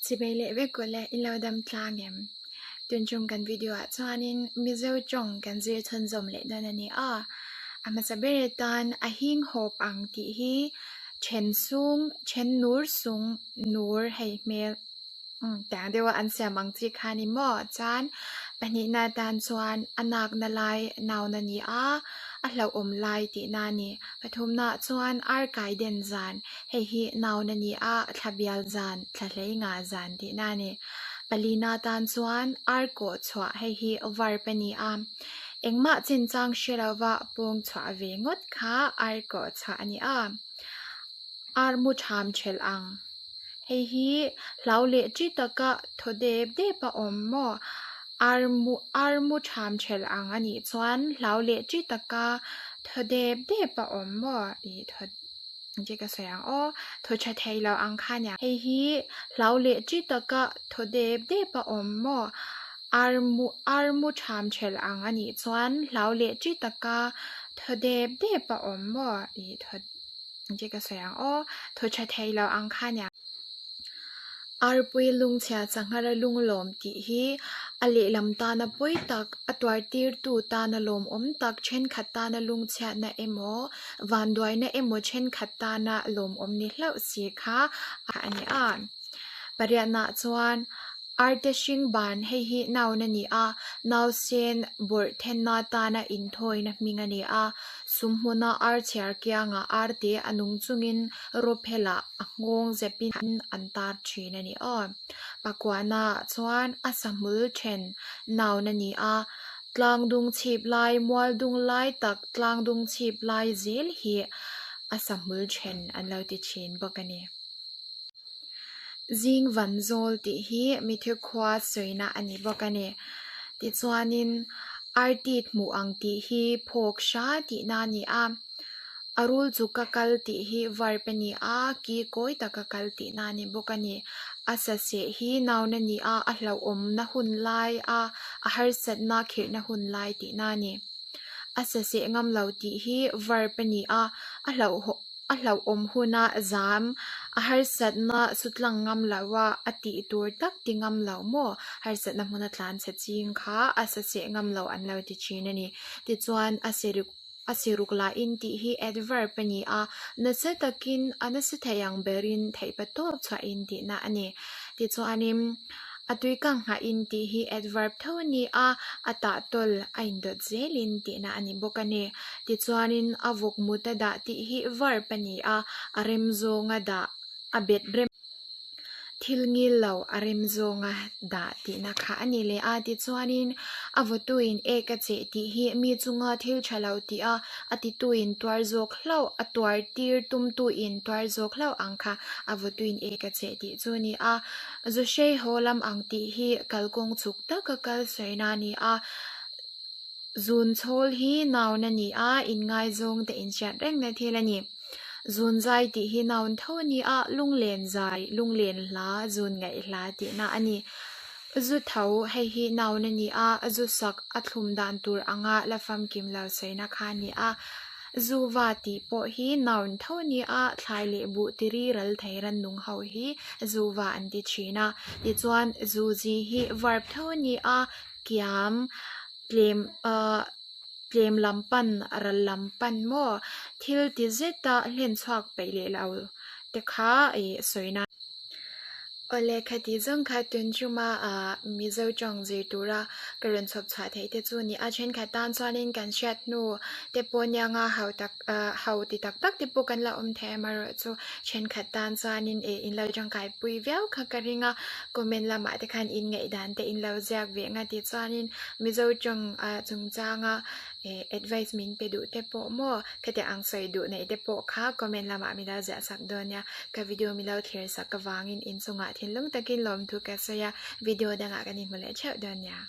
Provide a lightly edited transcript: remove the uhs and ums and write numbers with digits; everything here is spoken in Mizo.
Chibei leh vek ule in lo dam tlang em? Tun chung kan video ah chuanin Mizo tawng kan zir chhunzawm leh dawn a ni a. A hmasa ber atan a hing hawp ang tih hi then sung, then nur sung, nur hei hmel. Tiang deuha an siam ang chi kha ni maw? Chuan pahnihna atan chuan a nakna lai nauna ni a, a hlauhawm lai tihna a ni. Pathumnaah chuan ar kai den zan, hei hi nauna ni a, thla bial zan, thla hlei nga zan tihna a ni. Palina atan chuan ar kawh chhuah, hei hi verb a ni a, engmah chinchang hre lova pawng chhuah ve ngawt kha ar kawh chhuah a ni a. Ar mu tham thelh ang. Hei hi hlau leh chi taka thaw dep dep a awm maw? Ar mu ar mu tham thelh ang a nih chuan hlau leh chi taka thaw dep dep a awm maw? Ih thaw engche ka sawi ang aw thaw tha thei lo ang kha nia. Hei hi hlau leh chi taka thaw dep dep a awm maw? Ar mu ar mu tham thelh ang a nih chuan hlau leh chi taka thaw dep dep a awm maw? Ih thaw. Engche ka sawi ang aw, thaw tha thei lo ang kha nia. Arpui lungchhia changhara lunglawm tih hi a lehlam tana pawi tak, a tuartirtu tana lawmawm tak, thenkhat tana lungchhiatna emaw, vanduaina emaw thenkhat tana lawmawm ni hlauh si kha a ni a. Pariatnaah chuan Arte hring ban, hei hi noun a ni a, nausen bawrh thenna tana inthawina hming a ni a. Sum hmuna ar chhiar kiangah arte a nung chungin rawphelah a nghawng zepin an tar thin a ni aw. Pakuana chuan a sahmul then noun a ni a, tlangdung chhip lai, mualdung lai tak tlangdung chhip lai zel hi a sahmul then an lo ti thin bawk a ni. Zing van zawl tih hi mitthi khua sawina a ni bawk a ni. Tichuanin artit hmuh ang tih hi phawk hra tihna a ni a, a rul chu ka kal tih hi verb a ni a, ki kawi taka kal tihna a ni bawk a ni. A saseh hi noun a ni a, a hlauhawmna hun lai a, a harsatna khirhna hun lai tihna a ni. A saseh ngam lo tih hi verb a ni a, a hlauhawm. A hlauhawm huna zam, a harsatna sutlang ngam lo a, a tih tur tak ti ngam lo maw? Harsatna hmuna tlan chhe ching kha a saseh ngam lo an lo ti thin a ni. Tichuan, a siruk a siruk lahin tih hi adverb a ni a, nasa takin a nasa thei ang berin theihpatawp chhuahin tihna a ni. Tichuanin, A tui kang nghahin tih hi adverb tho a ni a, a tahtawl a indawt zelin tihna a ni bawk a ni. Tichuanin a vawk mut a dah tih hi verb a ni a, a rem zawnga dah, a bet rem thil ngil lo a rem zawnga dah tihna kha a ni leh a. Tichuanin a vawtuin ek a cheh tih hi mi chunga thil tha lo tih a, a tituin tuar zawk hlauh, a tuar tir tumtuin tuar zawk hlauh ang kha a vawtuin ek a cheh tih chu a ni a. Zuhrei haw lam ang tih hi kalkawng chhuk taka kal sawina a ni a, zun chhawl hi noun a ni a, inngaizawng te inhriat rengna thil a ni. Zun zai tih hi noun tho a ni a, lunglen zai, lunglen hla, zun ngaih hla tihna a ni. Zu tho, hei hi noun a ni a, zu sak a thlum dan tur anga la famkim lo sawina kha a ni a. Zuva tih pawh hi noun tho a ni a, thlai leh buh tiri ral thei rannung ho hi zuva an ti thin a. Tichuan, zuzi hi verb tho a ni a, kiam, tlem ahh tlem lam pan, ral lam pan maw thil ti zeta hlen chhuak peih leh lo te kha ih sawina. Awle khati zawng kha tun chuma ah Mizo tawng zir tura ka rawn chhawp chhuah theih te chu ni a thenkhat tan chuanin kan hriat hnu te pawh nia ho tak ah ho ti tak tak te pawh kan la awm thei amaherawh chu thenkhat tan chuanin ih in lo tangkai pui viau kha ka ring a comment lamah te khan in ngaihdan te in lo ziak ve ang a tichuanin Mizo tawng ah chungchanga Eh advice min pe duh te pawh maw? Khatiang ang sawi duh neih te pawh kha comment lamah min lo ziah sak dawn nia. Ka video min lo thlir sak avangin inchungah thinlung takin lawmthu ka sawi a, video dangah kan inhmu leh theuh dawn nia.